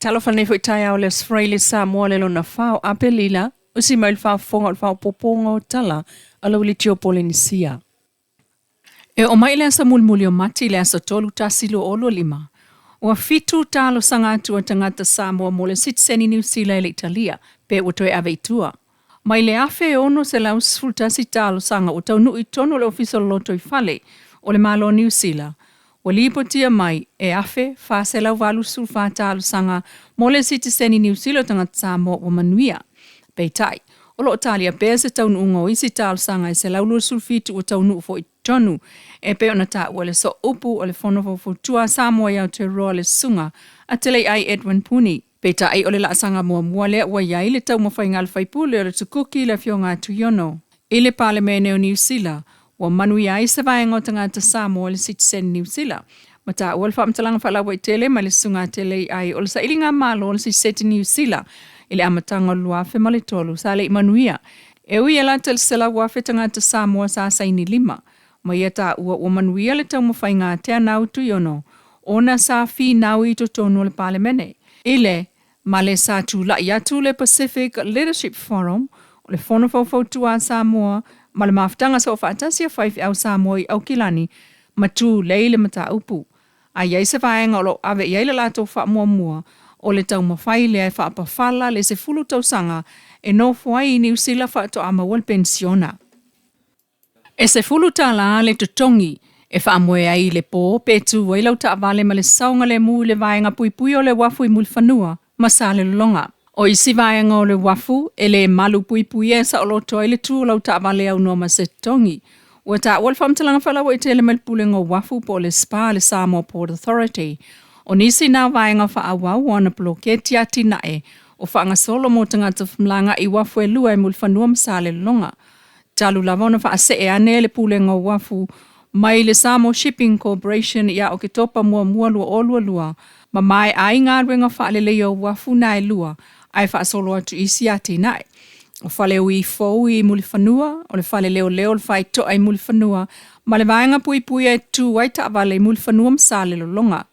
Talofa nei foi taeao le Aso Faraile Samoa le lona 4 o Apelila, usi mai le faafofoga o le faaopoopoga o tala a le Auilitio Polenisia. E oo mai le aso mulimuli o Mati le aso 3 1 2025, ua 7 talosaga atu a tagata Samoa mo le sitiseni Niu Sila e le i talia, pe ua toe ave i tua. Mai le 1611 talosaga ua taunuu i totonu o le Ofisa o le Lotoifale o le Malo o Niu Sila, ua lipotia mai e 1484 talosaga mo le sitiseni Niu Sila o tagata Samoa ua manuia. Peitai, o lo o talia pea se taunuuga o isi talosaga e 127 ua taunuu foi i totonu, e pei ona taua le sooupu o le Fono Faufautua a Samoa i Aotearoa le Susuga a Teleiai Edwin Puni. Peitai o le laasaga muamua lea ua i ai le taumafaiga a le faipule o le Tukuki le Afioga a Tuiono i le Palemene o Niu Sila, ua manuia ai se vaega o tagata Samoa i le sitiseni Niu Sila. Ma taua le faamatalaga faalauaitele mai le Susuga a Teleiai o le sailiga malo o le sitiseni Niu Sila i le amataga o le 2003 sa le i manuia. E ui e lata i le 100,000 tagata Samoa sa saini lima, ma ia taua ua manuia le taumafaiga a Teanau Tuiono ona sa finau i totonu o le Palemene. I le ma le sa tulai atu le Pacific Leadership Forum o le Fono Faufautua a Samoa ma le mafutaga soofaatasi a faifeau Samoa i Aukilani ma tulei le mataupu. A i ai se vaega o lo o ave i ai le latou faamuamua, o le taumafai lea e faapafala le 10 tausaga e nofo ai i Niu Sila faatoa maua le penisiona. E $10 le totogi e faamoe ai i le po pe tu ai lau taavale ma le saogalemu i le vaega puipui o le uafu i Mulifanua ma Salelologa. O isi vaega o le uafu e le malu puipuia e saoloto ai le tu o lau taavale aunoa ma se totogi. Ua taua le faamatalaga faalauaitele mai le Pulega o Uafu po o le SPA le Samoa Port Authority. O nisi na vaega faaauau o ana poloketi atinae o faagasolo mo tagata femalagaai i uafu e lua e Mulifanua ma Salelologa. Talu lava ona faasee ane le Pulega o Uafu mai le Samoa Shipping Corporation ia Oketopa 1 2022, ma maea ai galuega faaleleia o uafu na e lua ae faasolo atu i isi atinae. O fale ui fou i Mulifanua, o le fale leoleo o le faitoa i Mulifanua, ma le vaega puipui e tu ai taavale i Mulifanua ma Salelologa.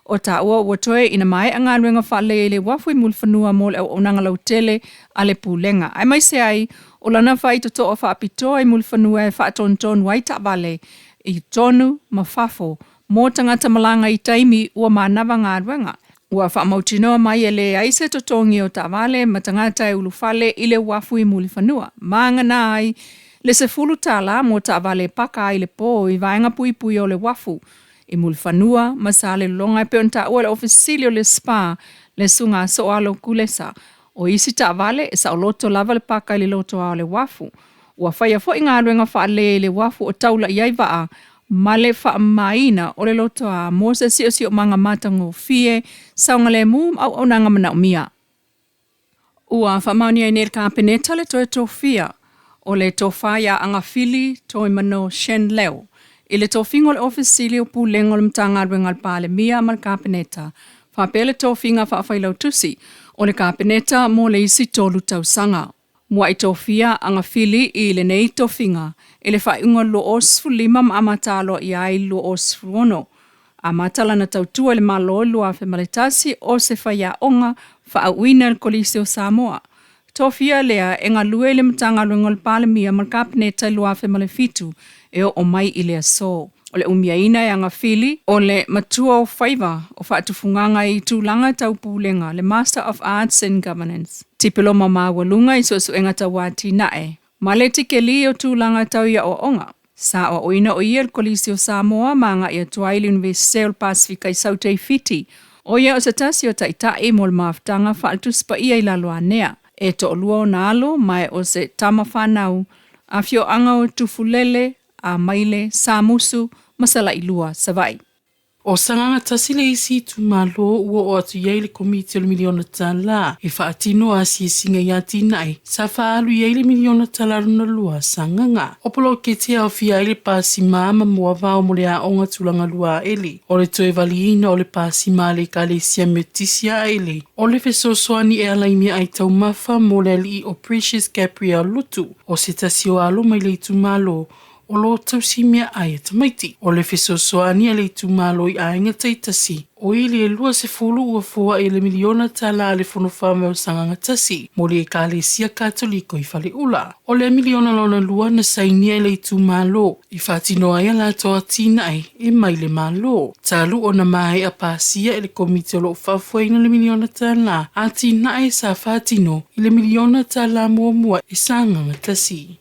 O taua ua toe ina maea galuega faaleleia i le uafu i Mulifanua mo le auaunaga lautele a le Pulega. Aemaise ai o lana faitotoa faapitoa i Mulifanua e faatonutonu ai taavale i totonu ma fafo mo tagata malaga i taimi ua manava galuega. Ua faamautinoa mai e leai se totogi o taavale ma tagata e ulufale i le uafu i Mulifanua. Magana ai le $10 mo taavale e paka ai le po i vaega puipui o le uafu i Mulifanua ma Salelologa e pei ona taua e le Ofisa Sili o le SPA le Susuga a Soalo Kulesa. O isi taavale e saoloto lava le paka i le lotoa o le uafu. Ua faia foi galuega faaleleia i le uafu o taula i ai vaa ma le faamamaina o le lotoa mo se siosiomaga matagofie, saogalemu ma auaunaga manaomia. Ua faamaonia ai nei le Kapeneta le toe tofia o le tofa ia Agafili Toimano Shen Leo i le tofiga o le Ofisa Sili o Pulega o le Matagaluega a le Palemia ma le Kapeneta, faapea le tofiga faafailautusi o le Kapeneta mo le isi 3 tausaga. Muai tofia Agafili i lenei tofiga i le faaiuga 2015 ma amata aloaia ai i le 2016. Amata lana tautua i le Malo i le 2001 o se faiaoga faauuina i le Kolisi o Samoa. Tofia lea e galue i le Matagaluega o le Palemia ma le Kapeneta i le 2007 e oo mai i le aso. O le umiaina e Agafili o le matua o faiva o faatufugaga i tulaga tau pulega, le Master of Arts in Governance. Tipeloma maualuga i suesuega tau atinae ma le tikeli o tulaga tau i aoaoga. Sa aoaoina o ia i le Kolisi o Samoa ma agai atu ai i le Iunivesite o le Pasefika i Saute i Fiti. O ia o se tasi o taitai mo le mafutaga faaletusi paia i Laloanea. E toalua ona alo ma e o se tama whanau, afioaga o Tufulele, Amaile, Samusu ma Salailua, Savaii. O Sagaga 1 le isi itumalo ua oo atu i ai le Komiti o le Miliona Tala e faatino asiasiga i atinae sa faaalu i ai le Miliona Tala lona lua a Sagaga. O poloketi e aofia ai le pasima ma moavao mo le aoga tulaga lua aele, o le toe valiina o le pasima a le Ekalesia Metotisi aele, o le fesoasoani e ala i meaai taumafa mo le alii o Precious Gabriel Lutu, o se tasi o alo mai le itumalo. o lo o tausi meaai a tamaiti. O le fesoasoani a le itumalo i aiga taitasi, o i le 20 ua foai i le miliona tala a le Fono Faavae o Sagaga Tasi mo le Ekalesia Katoliko i Faleula. O le miliona lona lua na sainia e le itumalo e faatino ai a latou atinae e mai le Malo, talu ona maea pasia e le Komiti o lo o faafoeina le miliona tala atinae sa faatino i le miliona tala muamua e Sagaga Tasi.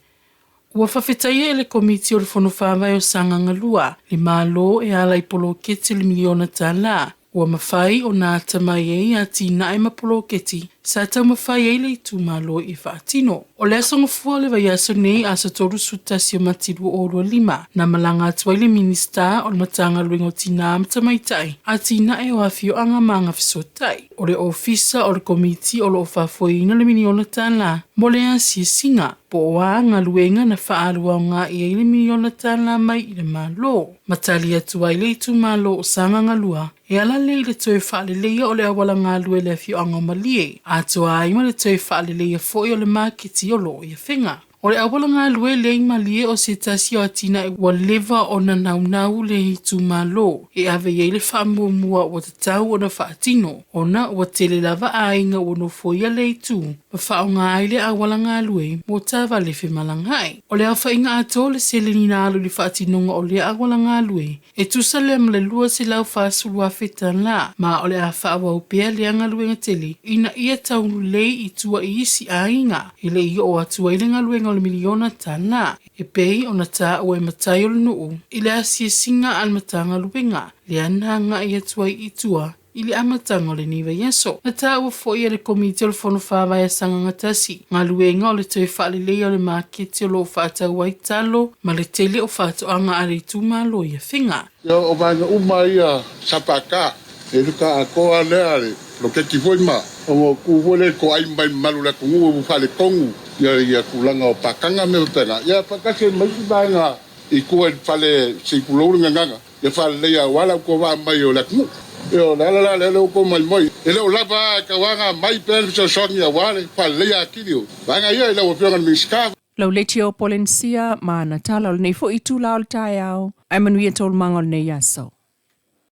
Ua faafetaia e le Komiti o le Fono Faavae o Sagaga 2 le Malo e ala i poloketi o le miliona tala ua mafai ona atamai ai atinae ma poloketi sa taumafai ai le itumalo e faatino. O le aso Gafua o le vaiaso nei, aso 31 o Mati 2025, na malaga atu ai le Minisita o le Matagaluega o Tinā ma Tamaitai, Atinae o Afioaga ma Agafesootai, o le Ofisa o le Komiti o lo o faafoeina le miliona tala mo le asiasiga po o a galuega na faaalu aoga i ai le miliona tala mai i le Malo. Ma tali atu ai le itumalo o Sagaga 2 e ala lea i le toe faaleleia o le auala galue i le afioaga o Malie, atoa ai ma le toe faaleleia foi o le maketi o lo o i Afega. O le auala galue lea i Malie o se tasi o atinae ua leva ona naunau le itumalo e ave i ai le faamuamua ua tatau ona faatino, ona ua tele lava aiga ua nofoia lea itu ma faaaoga ai le auala galue mo taavale femalagaai. O le aofaiga atoa o le seleni na alu i le faatinoga o lea auala galue e tusa lea ma le $240,000 tala, ma o le a faaauau pea lea galuega tele ina ia taulelei i tua i isi aiga e le i oo atu ai le galuega o le miliona tala e pei ona taua e matai o le nuu i le asiasiga a le Matagaluega lea na agai atu ai i tua i le amataga o lenei vaiaso. Na taua foi e le Komiti o le Fono Faavae a Sagaga Tasi galuega o le toe faaleleia o le maketi o lo o faatau ai talo ma le tele o faatoaga a le itumalo i Afega. Ia, o vaega uma ia sa pāka, e luka atoa lea le poloketi foi ma ona tu foi lea toai mai mamalu o le atunuu ua faaletonu ia tulaga o pakaga ma mea faapena. Ia faatasi ai ma isi vaega i tua i le fale se i tulou le gagana, ia faaleleia aua le autovaa mai o le atunuu. Ia o le ala la lea ua outou mai moi, e le o lava a tauaga mai pea le fesoasoani aua le faaleleia atili o vaega ia i lau Afioga i le Minisita. Lauleitio Polenisia ma ana tala o lenei foi itula o le taeao, ae manuia taualumaga o lenei aso.